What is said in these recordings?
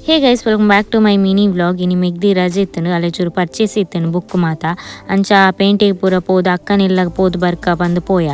Hey guys, welcome back to my mini vlog. ಇನಿ ಮೆಗ್ದಿ ರಜೆ ಇತ್ತುಂಡು, ಅಲೆ ಚೂರು ಪರ್ಚೇಸ್ ಇತ್ತುಂಡು ಬುಕ್ ಮಾತ. ಅಂಚ ಪೇಂಟೆಗ್ ಪೂರ ಪೋದು ಅಕ್ಕನೆಲ್ಲ ಪೋದು ಬರ್ಕ ಬಂದು ಪೋಯ.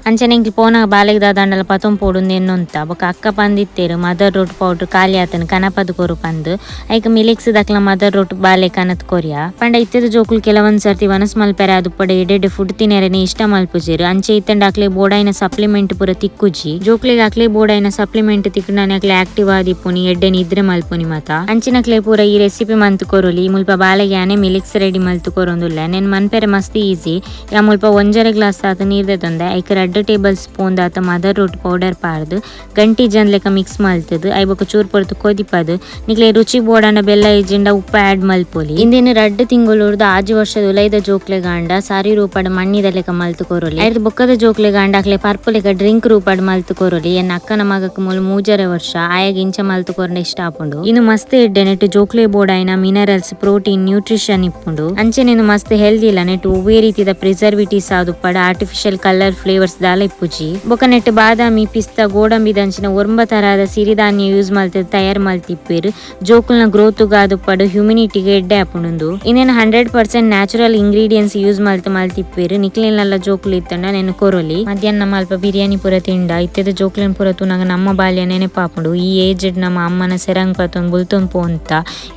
ಅಂಚನೆ ಎಂಕ್ಲು ಪೋನಾಗ ಬಾಲೆಗ್ ದಾದಾಂಡಲ ಪತೊಂದು ಪೋಡುಂದು ಎನ್ನೊಂತ. ಬೊಕ ಅಕ್ಕ ಪಂದಿತ್ತೇರು ಮದರ್ ರೋಟ್ ಪೌಡರ್ ಖಾಲಿ ಆತನ ಕನಪದ್ ಕೊರು ಪಂದು. ಐಕ್ ಮಿಲಿಕ್ಸ್ ದಕ್ಲ ಮದರ್ ರೋಟ್ ಬಾಲೆ ಕನತ್ ಕೊರಿಯ. ಪಂಡ ಇತ್ತೆದ ಜೋಕುಲು ಕೆಲವೊಂದ್ ಸರ್ತಿ ವನಸ್ ಮಲ್ಪೆರೆ ಆದುಪ್ಪಡೆ ಎಡೆಡೆ ಫುಡ್ ತಿನೆರೆನೆ ಇಷ್ಟ ಮಲ್ಪುಜೆರ್. ಅಂಚೆ ಇತ್ತಂಡ ಅಕ್ಲೆ ಬೋಡಾಯಿನ ಸಪ್ಲಿಮೆಂಟ್ ಪೂರ ತಿಕ್ಕುಜಿ. ಜೋಕ್ಲೆಗ್ ಅಕ್ಲೆ ಬೋಡಾಯಿನ ಸಪ್ಲಿಮೆಂಟ್ ತಿಕ್ಕುಂಡನೆ ಅಕ್ಲೆ ಆಕ್ಟಿವ್ ಆದಿಪ್ಪುನಿ, ಎಡ್ಡೆ ನಿದ್ರೆ ಮಲ್ಪುನಿ ಮಾತ. ಅಂಚಿನಕ್ಲೆ ಪೂರ ಈ ರೆಸಿಪಿ ಮಂತ್ ಕೊರೊಲಿ. ಮುಲ್ಪ ಬಾಲೆಗ್ ಯಾನೆ ಮಿಲಿಕ್ಸ್ ರೆಡಿ ಮಲ್ತ್ ಕೊರೊಂದುಲ್ಲೆ. ನೆನ್ ಮನ್ಪೆರೆ ಮಸ್ತ್ ಈಸಿ. ಯಾ ಮುಲ್ಪ 1.5 ಗ್ಲಾಸ್ ಆತ್ ನೀರ್ ದೆತೊಂದೆ. ಐಕ್ 2 ಟೇಬಲ್ ಸ್ಪೂನ್ ದಾತ ಮದರ್ ರೂಟ್ ಪೌಡರ್ ಪಾರ್ದು ಗಂಟಿ ಜನ್ಲೆಕ ಮಿಕ್ಸ್ ಮಲ್ತದು I ಬೊಕ ಚೂರು ಪೊರ್ತು ಕೊದಿಪದು. ನಿಕ್ಲೆ ರುಚಿ ಬೋಡಾಂಡ ಬೆಲ್ಲ ಇಜ್ಜಿಂಡ ಉಪ್ಪು ಆಡ್ ಮಲ್ಪೊಲಿ. ಇಂದೆನ್ 2 ತಿಂಗೊಲುರ್ದು 6 ವರ್ಷದ ಉಲೈದ ಜೋಕ್ಲೆಗಾಂಡ ಸಾರಿ ರೂಪಡ್ ಮಣ್ಣಿದ ಲೆಕ ಮಲ್ತ್ ಕೊರೊಲಿ. ಐರ್ದ್ ಬೊಕ್ಕದ ಜೋಕ್ಲೆಗಾಂಡ ಅಕ್ಲೆ ಪರ್ಪುಲೆಕ ಡ್ರಿಂಕ್ ರೂಪಡ್ ಮಲ್ತ್ ಕೊರೊಲಿ. ಎನ್ನ ಅಕ್ಕನ ಮಗಕ್ ಮೂಲು 3.5 ವರ್ಷ ಆಯಗ್ ಇಂಚ ಮಲ್ತ್ ಕೊರಂಡ ಇಷ್ಟ ಆಪುಂಡು. ಇನ್ನು ಮಸ್ತ್ ಎಡ್ಡೆ ನೆಟ್ ಜೋಕ್ಲೆ ಬೋಡಾಯಿನ ಮಿನರಲ್ಸ್, ಪ್ರೋಟೀನ್, ನ್ಯೂಟ್ರಿಷನ್ ಇಪ್ಪುಂಡು. ಅಂಚೆನೆ ಇಂದು ಮಸ್ತ್ ಹೆಲ್ದಿ ಇಲ್ಲ. ನೆಟ್ ಒವ್ವೇ ರೀತಿದ ಪ್ರಿಸರ್ವೇಟಿವ್ಸ್ ಆದುಪ್ಪಡ್ ಆರ್ಟಿಫಿಷಿಯಲ್ ಕಲರ್ ಫ್ಲೇವರ್ಸ್ ದಾಲ ಇಪ್ಪುಜಿ. ಬೊಕ ನೆಟ್ ಬಾದಾಮಿ, ಪಿಸ್ತಾ, ಗೋಡಂಬಿ ದಂಚಿನ 9 ತರಹದ ಸಿರಿಧಾನ್ಯ ಯೂಸ್ ಮಲ್ತ್ ತಯಾರ್ ಮಲ್ತಿಪ್ಪೆರ್. ಜೋಕುಲ್ನ ಗ್ರೋತ್ ಗಾದುಪ್ಪಡ್ ಹ್ಯೂಮಿನಿಟಿಗೆ ಎಡ್ಡೆ ಆಪುಂಡು. ಇಂದೆನ್ 100% ನ್ಯಾಚುರಲ್ ಇಂಗ್ರೀಡಿಯೆಂಟ್ಸ್ ಯೂಸ್ ಮಲ್ತ್ ಮಲ್ತಿಪ್ಪೆರ್. ನಿಕ್ಲೆನೆಲ್ಲ ಜೋಕುಲು ಇತ್ತಂಡ ನೆನ್ ಕೊರೊಲಿ. ಮಧ್ಯಾಹ್ನ ಮಲ್ಪ ಬಿರಿಯಾನಿ ಪೂರ ತಿಂಡ. ಇತ್ತೆದ ಜೋಕ್ಲೆನ್ ಪೂರ ತೂನಗ ನಮ್ಮ ಬಾಲ್ಯ ನೆನಪಾಪುಂಡು. ಈ ಏಜ್ ನಮ್ಮ ಅಮ್ಮನ ಸೆರಂಗ್ ಪತೊಂದು ಬುಲ್ತೊಂದು ಪೋಂತ.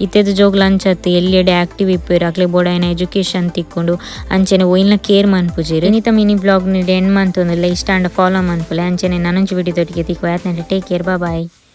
ಇತ್ತೆದ ಜೋಕ್ಲು ಅಂಚತ್ ಎಲ್ಲೆಡೆ ಆಕ್ಟಿವ್ ಇಪ್ಪೆರ್. ಅಕ್ಲೆ ಬೋಡಾಯಿನ ಎಜುಕೇಶನ್ ತಿಕ್ಕೊಂಡು ಅಂಚೆನೆ ಒಯ್ಲ್ನ ಕೇರ್ ಮನ್ಪುಜೆರ್. ಇನಿತ ಮಿನಿ ಬ್ಲಾಗ್ ನಿ ಎಂಡ್ ಮಂತೊಂದುಲ್ಲೆ. ಇಷ್ಟ ಆಂಡ ಫಾಲೋ ಮನ್ಪುಲೆ. ಅಂಚೆನೆ ನನೊಂಜಿ ವಿಡಿಯೋದೊಟ್ಟಿಗೆ ತಿಕ್ಕುವ. Take care, bye.